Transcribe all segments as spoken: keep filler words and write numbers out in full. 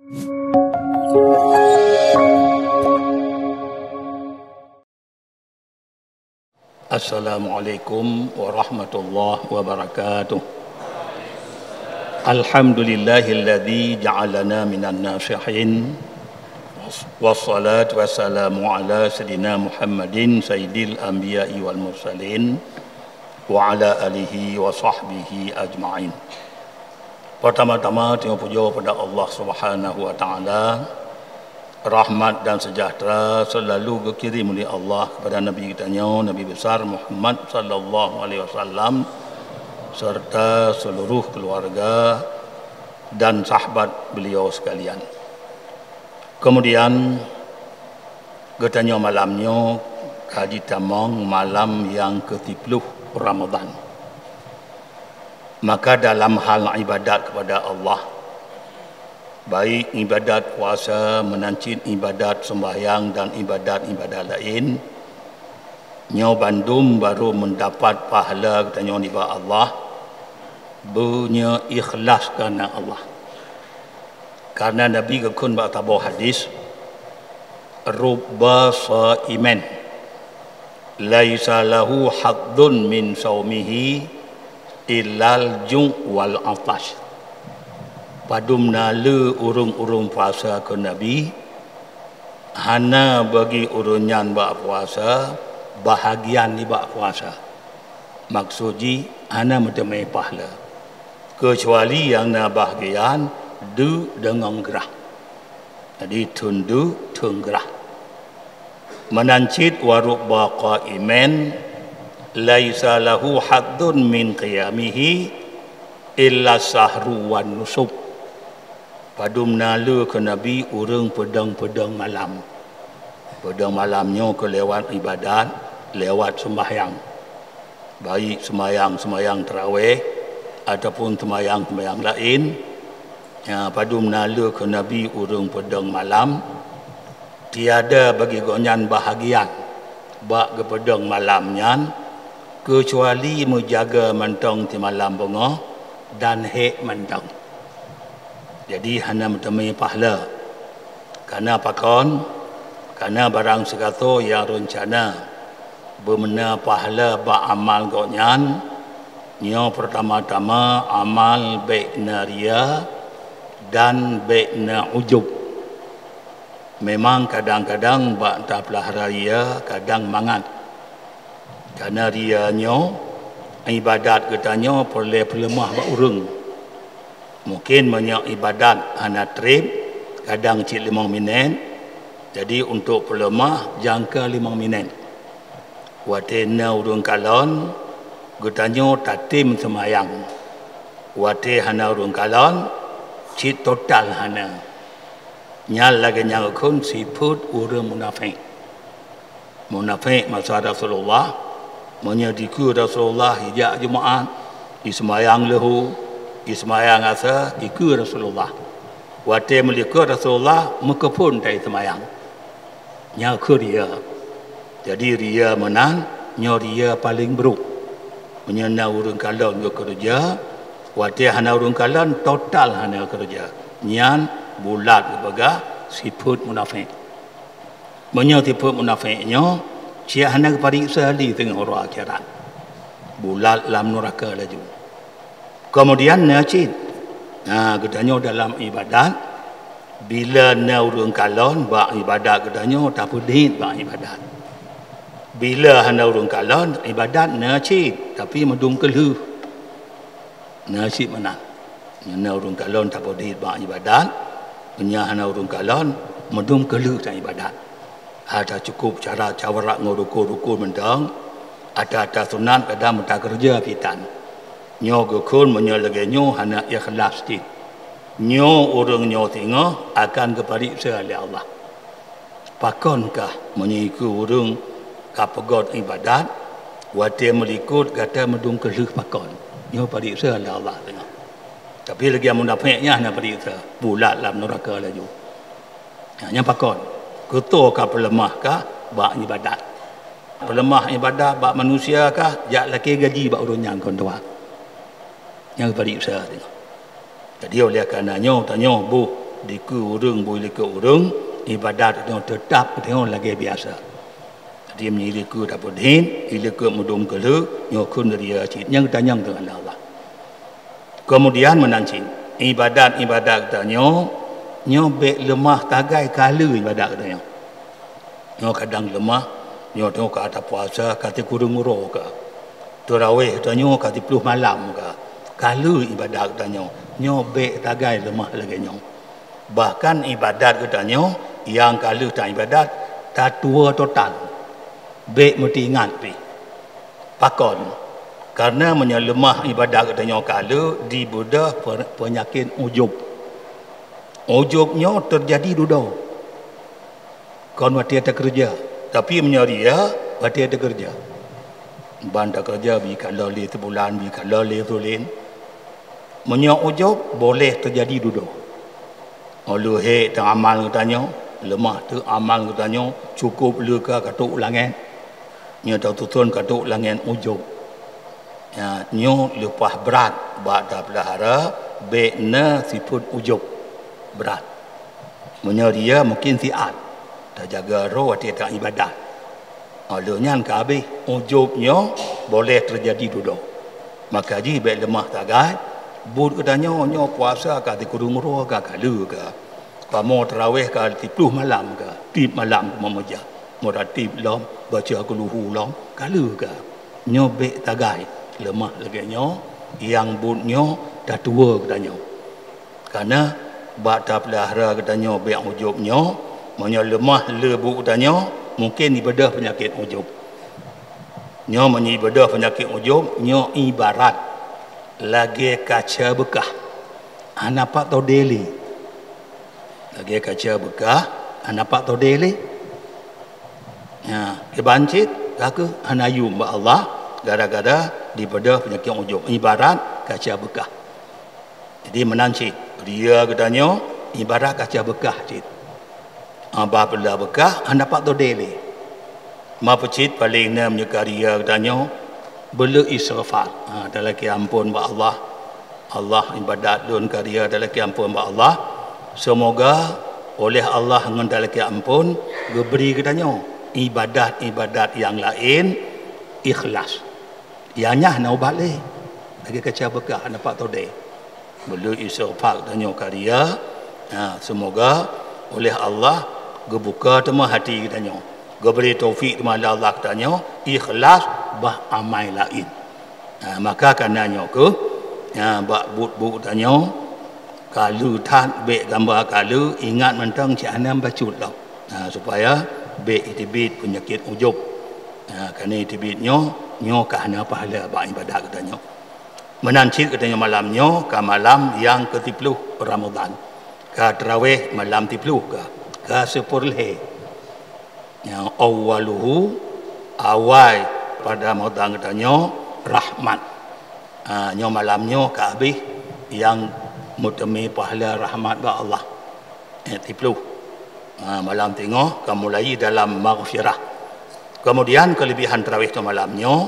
Assalamualaikum warahmatullahi wabarakatuh. Alhamdulillahilladzi ja'alana minan nasihin. Wassalatu wassalamu ala sayyidina Muhammadin sayyidil anbiya'i wal mursalin wa ala alihi wa sahbihi ajma'in. Pertama-tama, tanyoe pujoe pada Allah Subhanahu wa Ta'ala. Rahmat dan sejahtera selalu geukirém lé Allah kepada Nabi geutanyoe, Nabi Besar Muhammad sallallahu alaihi wasallam, serta seluruh keluarga dan sahabat beliau sekalian. Kemudian, geutanyoe malam nyoe ka jitamong malam nyang keusiploh Ramadhan. Maka dalam hal ibadat kepada Allah, baik ibadat puasa, meunan cit ibadat sembahyang dan ibadat-ibadat laén, nyoe bandum barô mendapat pahala geutanyoe nibak Allah, beunyoe ikhlas karena Allah. Karena Nabi geukheun bak saboh hadis, "Rubba shaimin laisa lahu hadzun min shaumihi illal ju' wal 'atash." Padum na le ureuëng-ureuëng puasa, kheun Nabi, hana bagi ureuëng nyan bak puasa bahagian nibak puasa. Maksud jih, hana meuteumé pahala, keucuali nyang na bahagian deuk deungon grah. Jadi, theun deuk, theun grah. Meunan cit, "Wa rubba qaimin laisa lahu hadzun min qiyamihi illa sahru wan nusuk." Padum na le, kheun Nabi, ureuëng peudong-peudong malam. Peudong malam nyoe keuh lewat ibadat, lewat sembahyang. Baik sembahyang-sembahyang tarawih ataupun sembahyang-sembahyang laén, nyan padum na le, kheun Nabi, ureuëng peudong malam, tiada bagi gobnyan bahagian bak geupeudong malam nyan, keucuali meujaga mantong simalam beungoh dan hék mantong. Jadi, hana meuteumé pahala. Kana pakon? Kana barang sigasoe nyang reuncana beumeuna pahala bak amal gobnyan, nyoe peurtama-tama amal bék na ria dan bék na ujub. Memang kadang-kadang bak tapeulara ria kadang mangat. Kana ria nyoe, ibadat geutanyoe peureulée peuleumah bak ureuëng. Mungken meunyoe ibadat hana treb, kadang cit limong minét, jadi untuk peuleumah jangka limong minét. Watée na ureuëng kalon, geutanyoe tatem seumayang. Watée hana ureuëng kalon, cit total hana. Nyan lagée nyang geukheun sifeuet ureuëng munafék. Munafék masa Rasulullah, meunyoe dikeue Rasulullah jijak Jumaat, jiseumayang leuhô, jiseumayang asa, dikeue Rasulullah. Watée meulikot Rasulullah, meukeuphon tai seumayang. Nyan keuh ria. Jadi, ria meunan, nyoe ria paleng brok. Meunyoe na ureuëng kalon geukeureuja, watée hana ureuëng kalon, total hana keureuja. Nyan bulat geupeugah sifeuet munafék. Meunyoe sifeuet munafék nyoe, cit hana geupareksa lé teungoh uroe akhirat. Bulat lam nuraka laju. Keumudian na cit, na geutanyoe dalam ibadat, bila na ureuëng kalon bak ibadat geutanyoe tapeudit bak ibadat. Bila hana ureuëng kalon, ibadat na cit, tapi meudum keulheueh. Na cit meunan. Nyan na ureuëng kalon tapeudit bak ibadat, meunyoe hana ureuëng kalon, meudum keulheueh dan ibadat. Ata cukup cara cawarak ngon rukon-rukon mantong, ata-ata sunat kadang meuta keureuja pitan. Nyoe geukheun meunyoe lagée nyoe hana ikhlas cit. Nyoe ureuëng nyoe singoh akan geupareksa lé Allah. Pakonkah meunyoe ikeue ureuëng ka peugét ibadat, watée meulikot gata meudum keulheueh pakon? Nyoe pareksa lé Allah singoh. Tapi lagée munafék nyan hana pareksa, bulat lam nuraka laju. Nyan pakon? Keutoe ka peuleumah kah bak ibadat. Peuleumah ibadat bak manusia kah, jak lakée gaji bak ureuëng nyan kon tuha. Nyan pareksa singoh. Jadi, oleh karena nyoe, tanyoe boh Dikeue ureuëng, beu likot ureuëng, iébadat nyoe teutab nyoe lagée biasa. Jadi meunyoe likot tapeudin, likot meudum keulheueh, nyoe kheun ria cit. Nyang tanyong teungoh Allah. Keumudian meunan cit, iébadat-iébadat geutanyoe, nyoe bék leumah tagai kaleue iébadat geutanyoe. Nyoe kadang leumah, nyoe tanyoe ka tapuasa, ka sikureueng uroe ka. Teurawéh tanyoe ka siploh malam ka. Kaleue iébadat tanyoe, nyoe bék tagai leumah lagée nyoe. Bahkan iébadat geutanyoe nyang kaleue taiébadat, tatuwoe total. Bék meuteuingat pih. Pakon? Kareuna meunyoe leumah iébadat geutanyoe kaleue, jibeudôh pe-, peunyakét ujub. Ujub nyoe teujadi dudoe. Kon watée takeureuja, tapi meunyoe ria, watée takeureuja. Ban takeureuja bri kalon lé sibulan, bri kalon lé siulén. Meunyoe ujub, boleh teujadi dudoe. Óh lheueh hék teuamal geutanyoe, leumah teuk amal geutanyoe, cukôp leuka ka trok u langét. Nyoe tatuson ka trok u langét ujub. Ya, nyoe leupah brat bak tapeulahara bék na sifeuet ujub. Brat. Meunyoe ria mungken siat, tajaga droe watée taiébadat. Óh lheueh nyan ka habéh, ujub nyoe boleh teujadi dudoe. Maka jih bék leumah tagai, buet geutanyoe nyoe puasa ka sikureueng uroe ka kaleue ka. Kamoe teurawéh ka siploh malam ka, tieb malam kamoe meujak. Meuratéb lom, baca kulhu lom, kaleue ka. Nyoe bék tagai leumah lagée nyoe, nyang buet nyoe tatuwoe geutanyoe. Kareuna bak tapeulahara geutanyoe bék ujub nyoe, meunyoe leumah le buet geutanyoe, mungken jibeudôh peunyakét ujub. Nyoe meunyoe jibeudôh peunyakét ujub, nyoe iébarat lagée kaca beukah, hana pat todée lé. Lagée kaca beukah, hana pat todée lé. Ya, kiban cit, ka kheueh hana yum bak Allah, gara-gara jibeudôh peunyakét ujub, iébarat kaca beukah. Jadi meunan cit, ria geutanyoe iébarat kaca beukah cit. Haba peula beukah, hana pat todée lé. Ma peucit paleng na meunyoe ka ria geutanyoe, beuleuek istighfar. Ha, talakée amphon bak Allah. Allah, iébadat lôn ka ria, talakée amphon bak Allah. Seumoga oleh Allah ngon talakée amphon geubri geutanyoe iébadat-iébadat nyang laén ikhlas. Nyang nyan hana ubat lé. Lagée kaca beukah, hana pat todée. Beuleuek istighfar geutanyoe ka ria, ha, seumoga oleh Allah geubuka teuma hati geutanyoe, geubri taufik teuma lé Allah geutanyoe ikhlas bak amai laén. Ha, maka kana nyoe kheueh, ha, bak buet-buet geutanyoe, kaleue that bék gamba kaleue, ingat mantong cit hana bacut lom. Ha, supaya bék jiteubiet peunyakét ujub. Ha, kareuna jiteubiet nyoe, nyoe ka hana pahala bak iébadat geutanyoe. Meunan cit geutanyoe malam nyoe ka malam nyang keusiploh Ramadhan. Ka teurawéh malam siploh ka, ka siploh lhée. Nyang awwaluhu, awai pada Ramadhan geutanyoe rahmat. Ha, nyoe malam nyoe ka habéh nyang meuteumé pahala rahmat bak Allah. Ayat siploh. Ha, malam teungoh ka mulai dalam maghfirah. Keumudian keuleubihan teurawéh nyoe malam nyoe,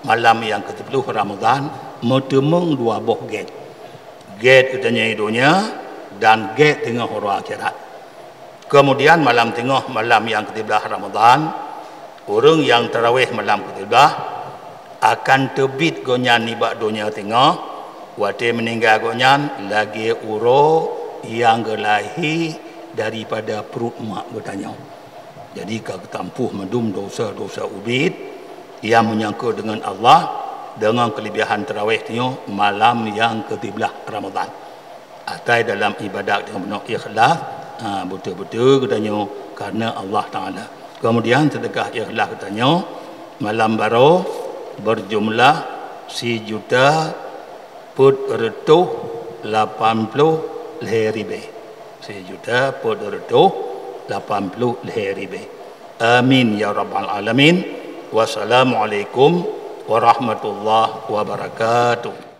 malam nyang keusiploh Ramadhan, meuteumeung dua boh gét. Gét geutanyoe donya dan gét teungoh uroe akhirat. Keumudian malam teungoh, malam nyang keusiblaih Ramadhan, ureuëng nyang teurawéh malam keusiblaih akan teubiet gobnyan nibak donya teungoh, watée meuninggai gobnyan lagée uroe nyang geulahé daripada pruet mak geutanyoe. Jadi ka geutampuh mandum dosa-dosa ubit nyang meunyangkot deungon Allah, deungon keuleubihan teurawéh tanyoe malam nyang keusiblaih Ramadhan. Asai dalam iébadat nyang meunoe ikhlas, ha, beutôi-beutôi geutanyoe kareuna Allah Taala. Keumudian seudeukah ikhlas geutanyoe malam baroe beujumlah sijuta peuet reutôh lapan ploh lhée ribée. Sijuta peuet reutôh lapan ploh lhée ribée. Amin ya rabbal alamin. Wassalamualaikum warahmatullahi wabarakatuh.